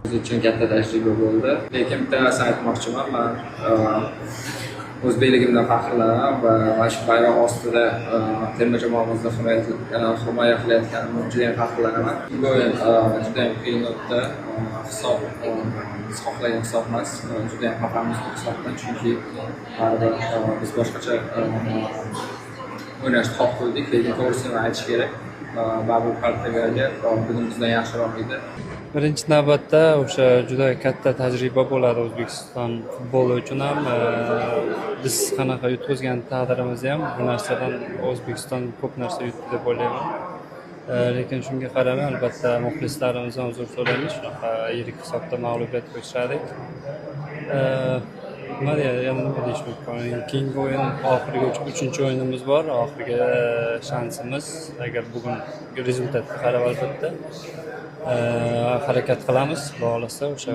Biz uchun katta tajriba bo'ldi. Lekin bitta narsani aytmoqchiman, man o'zbekligimdan faxrlanaman va mana shu bayroq ostida terma jamoamizni himoya qilayotganimdan judayam faxrlanaman. Bu o'yin judayam qiyin o'tdi. Hisob biz xohlagan hisob emas, judayam xafamiz bu hisobdan, chunki baribir biz boshqacha o'ynashni xohlardik, lekin to'g'risini aytish kerak, baribir Portugaliya bugun bizdan yaxshiroq edi. Birinchi navbatda o'sha juda katta tajriba bo'ladi O'zbekiston futboli uchun ham. Biz qanaqa yutqizgan taqdirimizda ham bu narsadan O'zbekiston ko'p narsa yutdi deb o'ylayman. Lekin shunga qaramay, albatta, muxlislarimizdan uzr so'raymiz, shunaqa yirik hisobda mag'lubiyatga uchradik. Nima deyadi, yana nima deyish mumkin? Keyingi o'yin, oxirgi uchinchi o'yinimiz bor, oxirgi shansimiz. Agar bugun результат ga qarab, albatta, harakat qilamiz, xudo xohlasa, o'sha.